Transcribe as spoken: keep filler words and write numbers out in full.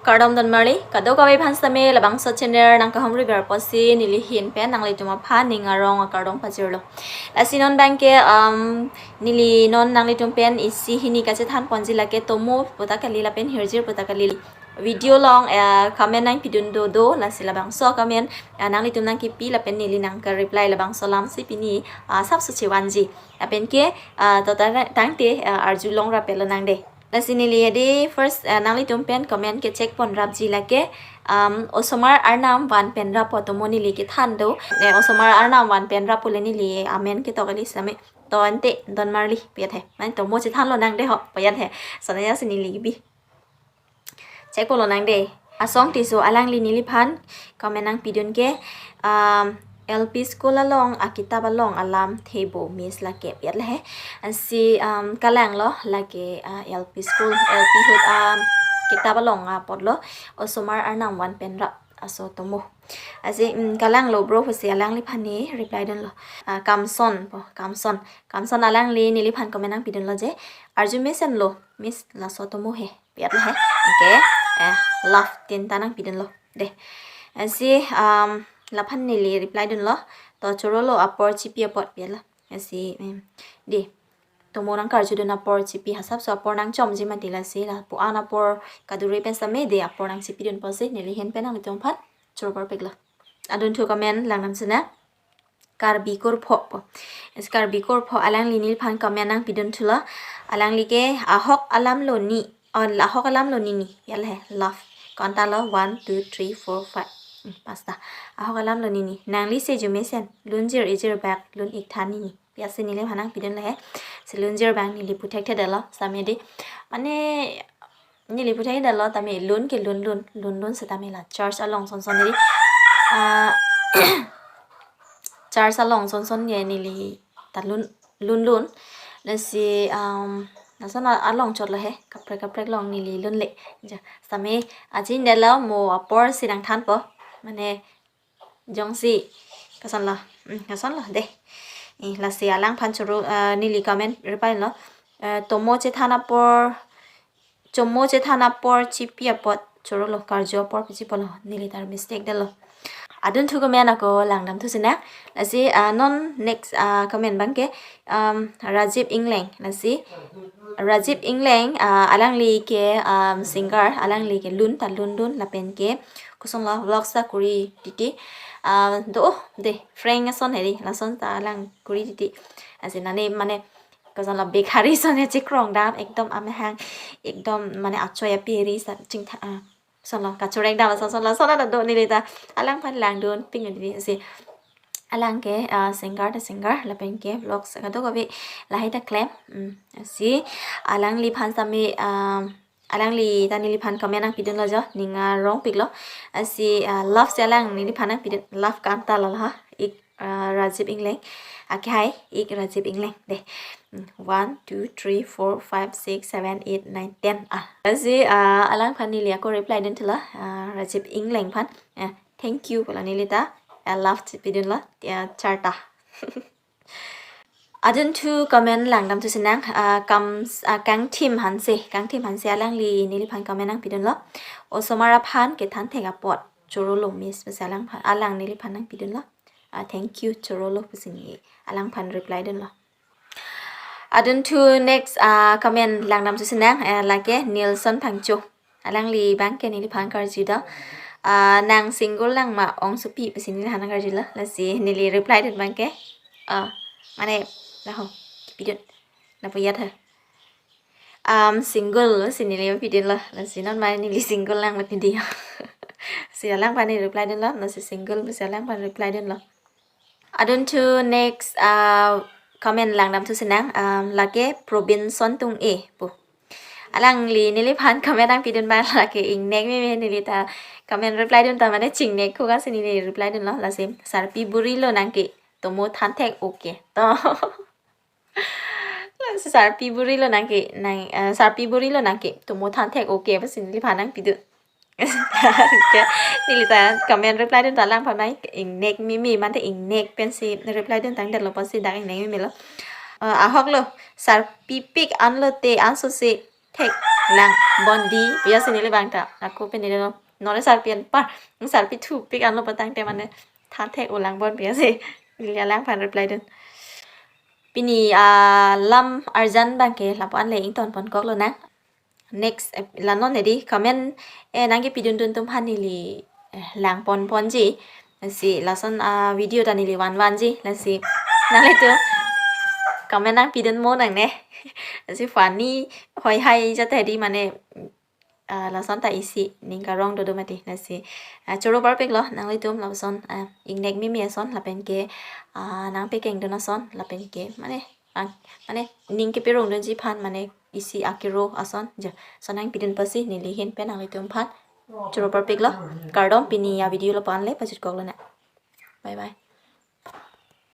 Kardom donmarli, kadokave aphan sitame labangso channel nangkahumri ber apotsi neli ahin pen nanglitum aphan ning arong akardom pajirlo. Lasi non abangke, um, neli non nanglitum pen isi hini kachethan ponji lake tomo puta kali lapen hirjir puta kali. Video along, eh, comment nangpidun do do, lasi labangso comment, eh, nanglitum nangkipi lapen neli nangke reply labangso alamsi pini, ah, sapso chevanji. Lapen ke, ah, to ta-, tangte, ah, arjulong rapet lonang dei. Lasi neli ade first, ah, nanglitum pen comment ke check pon rapji lake, um, osomar arnam van pen rap pu tomo neli kethan do. Ne osomar arnam van pen rap pule neli amen ketok kali sitame. To ante donmarli piyat he. Mane tomo chethan lonang dei ho, piyat he. Sonaya si neli bi. Check pon lonang dei. Asong Tisso alangli neliphan comment nangpidun ke, um, L P school along akitap along alam thebo miss lake piyat le he. Ansi, um, kalanglo lake, uh, L P school, L P hut, um, kitap along apotlo, osomar arnam van pen rap aso tomo. Ansi, um, kalanglo bro pusi alangliphan ne reply dunlo. Uh, Kamson po, Kamson. Kamson alangli neliphan comment nangpidunlo je. Arju mesenlo, miss laso tomo he. Piyat le he. Okay. Eh, love tin ta nangpidunlo. Dei. Ansi, um, laphan neli reply dunlo. To chorolo apor chipi apot piyatlo. Ansi, um, dei. Tomo nangkarjudun apor chipi asapso apor nangchomji mati lasi lapu-an apor kadure pen sitame dei apor nangchipidun apotsi neli ahin pen nanglitum aphan choro parpiklo. Adunthu comment langdam sinang. Karbi Kurpho po. Ansi Karbi Kurpho alangli neliphan comment nangpidun thulo. Alangli ke ahok alamlo ni. Oh, ahok alamlo nini. Yale he, love. Kontalo one, two, three, four, five. Hmm, pasta. Ahok alamlo nini. Nangli si arju mesen. Lunjir ejir bak lun-ik tha nini. Piyatsi neliphan nangpidun le he. Si lunjir bak neli puthekthe detlo. Sitame dei. Mane neli puthekthe detlo tame lun ke lunlun, lunlun sitame la church along sonson dei. Ah, church along sonson ye neli ta lun, lunlun. Lasi, um, lason a-, along chotlo he, kaprek kaprek along neli lunle. Ja, sitame ajin detlo mo apor si nangthanpo. Mane jongsi, kasonlo, hmm, kasonlo dei. Eh, lasi alangphan choro, eh, neli comment reply lo. Eh, tomo chethan apor, tomo chethan apor chipi apot chorolo, karju apor pu chipolo, neli ta mistake detlo. Adunthu comment ako langdam thu sinang. Lasi, ah, non next, ah, comment abangke, um, Rajib Ingleng. Lasi Rajib Ingleng, ah, alangli ke, um, singer, alangli ke lun ta lunlun lapen ke kosonlo vlogs ta kuri titi. Ah, do, oh, dei, prank ason he dei, lason ta alang kuri titi. Ansi nane mane kosonlo bekhari ason he chekrong dam, ekdom amahang, ekdom mane achoi api ri sa chingtha, ah, kosonlo kachorek dam ason, kosonlo, kosonlo do neli ta alangphan langdun ping dei si. Alang ke, ah, singer ta singer, lapen ke vlogs kadokave lahai ta klem. Hmm, si alangliphan sitame, ah, alangli ta neliphan comment nangpidunlo jo, ning arong piklo. Ansi, ah, love si alang neliphan nangpidun, love kanta lo ha. Ik, ah, Rajib Ingleng. Ake hai, ik Rajib Ingleng. Dei. Hmm, one, two, three, four, five, six, seven, eight, nine, ten. Ah. Ansi, ah, alangphan neli ako reply dun thulo, ah, Rajib Ingleng aphan. Ah, thank you pulo neli ta. Ah, love chipidunlo. Ah, charta. Adunthu comment langdam thu sinang, ah, kam, ah, Kangthim Hanse, Kangthim Hanse alangli neliphan comment nangpidunlo. Osomar aphan kethan thek apot chorolo miss pusi alangphan, alang neliphan nangpidunlo. Ah, thank you, chorolo pusi neli alangphan reply dunlo. Adunthu next, ah, comment langdam thu sinang, eh, lake Nilson Phangcho. Alangli abangke neliphan karju do. Ah, nang single lang ma ongsopi pusi neliphan karjulo. Lasi neli reply dun abangke, ah, mane, laho, kipidun. Lapu yat ha. Um, single si neli pidunlo. Lasi non mane neli single lang mati dia. Si alangphan neli reply dunlo. Lasi single si alangphan reply dunlo. Adunthu next, ah, comment langdam thu sinang, um, lake Probinson Tunge pu. Alangli neliphan comment nangpidun abang lake ingnek meme, neli ta comment reply dun ta mane chingnek ko ka si neli reply dunlo, lasi sarpi buri lonang ke tomo than thek okay. To. Lasi sarpi buri lonang ke nang, eh, sarpi buri lonang ke tomo than thek okay pusi neliphan nangpidun. Ke, neli ta comment reply dun ta alangphan mai ingnek meme, mante ingnek pensi reply dun tangdetlo pusi dak ingnek meme lo. Eh, ahoklo, sarpipik anlote ansose thek lang bon di pusi neli bang ta. Ako pini deno. Non sarpi anpar. Sarpi thupik anlo patangte mane tha thek-o lang bon pusi. Neli alang aphan reply dun. Pini alam arjan bangke lapu-an le ington pon kok lonang. Next, eh, la non edi comment, eh, nangkepidun dun atum aphan neli, eh, lang pon ponji. Lasi lason, ah, video ta neli van vanji. Lasi nanglitum comment nangpidun mo nangne. Lasi funny hoi hai jat hedi mane, ah, lason ta isi ning karong dodo mati. Lasi, ah, choro parpiklo nanglitum lason, ah, ingnek mimi ason lapen ke, ah, nangpekeng dun ason lapen ke mane, ah, mane ning keperong dunji aphan mane isi akero ason ja. So nangpidun pusi neli ahin pen nanglitum aphan choro parpiklo. Kardom, pini avideo lapu-an le pajut kok lonang. Bye bye.